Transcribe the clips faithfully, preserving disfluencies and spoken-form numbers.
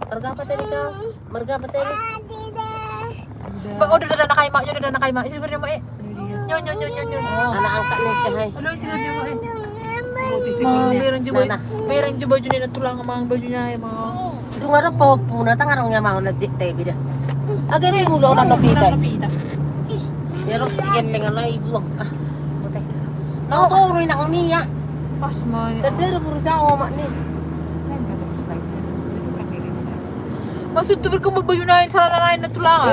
Marga apa tadi kau? Marga apa tadi? Ba, oh, udah, udah, anak kai, Mak. Ya, udah, anak kai, Mak. Isi gor dia, Mak, eh. Nyo, nyo, nyo, nyo, nyo. Anak angkat ni si hai. Aduh, isi gor dia, Mak, eh. Mak, mereng juga. Mereng juga bajunya, na tulang, Mak, bajunya, ya, Mak. Sungai apa pun, datang orang yang mau na jek teh beda. Agak ni ulang na pita. Ya, lo si geleng ala ibu, ah. Oke. Nah, tuh, orang nak ni ya. Pas, Mak. Tadi ada buru jauh, Mak, ni. Maksud tu berkembang baju nain, celana nain, na tulang.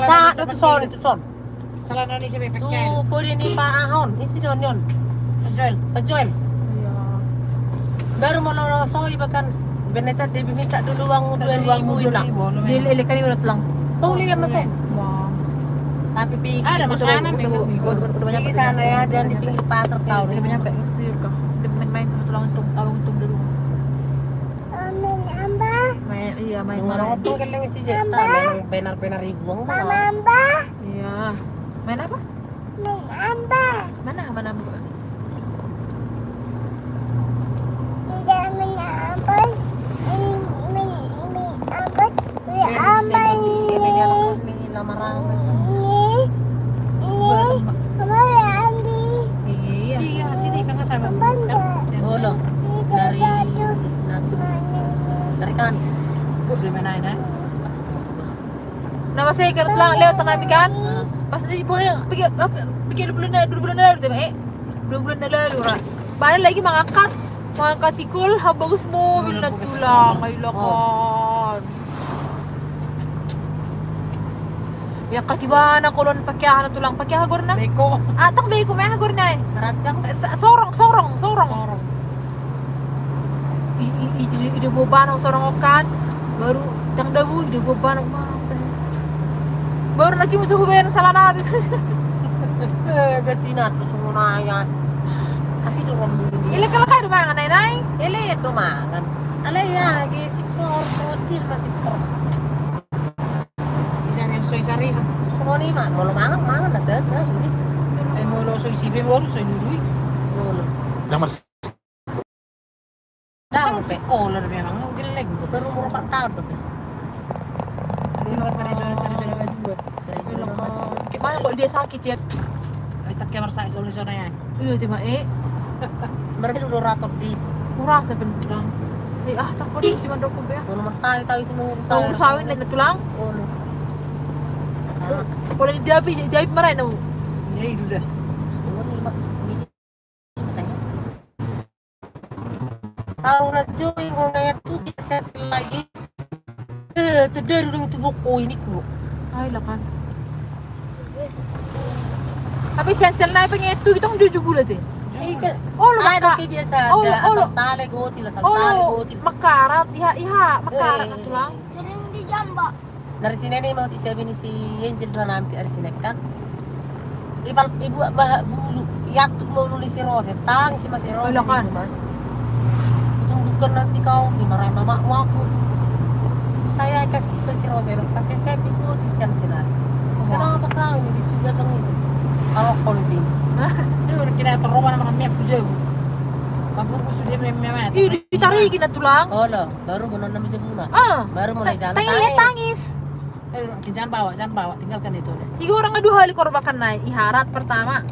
Saat itu son, itu son. Celana ni siapa pakai? Tu kode ni Pak Ahon, isi don, don. Pak Joel. Pak Joel. Iya. Baru mau lolos soi bahkan. Benetan dia minta dulu uang dua ribu lah. Jadi elekan ni udah tulang. Tuh, lihat mah tuh. Wah. Tapi pi-, ada makanan nih. Udah banyak di sana ya, jangan di pinggir pasar kau. Udah banyak, Pak. Main-main sama tulang untung, tulang untung dulu. Main apa? Main, iya, main. Orang untung keleng si Jeta, memang benar-benar ribuan. Mama apa? Iya. Main apa? Main apa? Mana, mana buka sih? Tidak main apa? Main, main, main apa? Main apa ini? Ini lama-lama. Ini, ini, apa ya, Abi? Iya, iya. Iya, sini, kan sama. Apa enggak? Oh, lo. Dari, dari Kamis. Udah main aja. Nah, pas saya ikut lang lewat tengah mi kan. Pas di pokoknya pikir, pikir dua bulan, dua bulan lalu, eh, dua bulan lalu, Ra. Balik lagi mangangkat, mangangkat tikul, ha bagus mobil na tulang, ai lakon. Ya, katiba na kolon pakai aha na tulang, pakai aha gorna? Beko. Ah, tang beko, mah aha gorna, eh? Rancang. Sorong, sorong, sorong. Sorong. I, i, i, i, i, di bobana, sorong kan. Baru tang dabu, i di bobana, mah. Baru lagi musuh hubayan salah nanti. Eh, ganti na tu songon na ya. Kasih dorong ini. Ile kala kai do mangan, nai, nai. Ile do mangan. Alai ya, ge sipor, kotil masih por. Bisa yang soi sari. Songon i ma, molo mangan, mangan, na tanda, soni. Eh, molo soi sibe, molo soi nurui. Molo. Damar. Ndang, sekolah dope, memang geleng. Baru umur empat tahun dope. Gimana kok dia sakit ya? Ai, tak kayak merasa isolasi sana ya. Iya, cuma, eh. Berarti udah rator di. Kurasa bener. Eh, ah, tak kok si mandok ya. Nomor saya tahu isi mau. Tahu saya na tulang. Oh, no. Kalau di Dapi, jahit merah, no. Iya, itu dah. Tahu na jui, gua ngeliat tuh, dia lagi. Eh, tedar udah itu boko ini, ku. Ai, lah kan. Tapi sensel naik pengen itu, kita udah jubul aja. Iya, oh, lo ada maka-, kayak biasa, oh, ada oh, asal sale gotil, asal oh, sale gotil. Makarat, iya, iya, makarat, eh, na tulang. Sering dijambak. Nari Senin i mau ti siabi ni si Angel dohot nami ti ari Senin kan. Ipal, ibuat bahat bulu, iantuk ma ulu ni si Rose, tangis ma si Rose. Olo kan. Itu bukan nanti kau, ni marai mamakmu aku. Saya kasih ke si Rose, kasih saya pikir di siang sinar. Oh. Kenapa kau ini dicurigakan itu? Kalau kau di sini. Hah? Ini udah kira terlalu mana, mana miak jago. Kaburku sudah mem-, mem-, ih, ditarikin na tulang. Oh, lo, baru benar nama jago. Ah, baru mulai jalan. Tangis, tangis. Eh, jangan bawa, jangan bawa, tinggalkan itu. Tiga orang, dua kali korbankan naik, iharat pertama.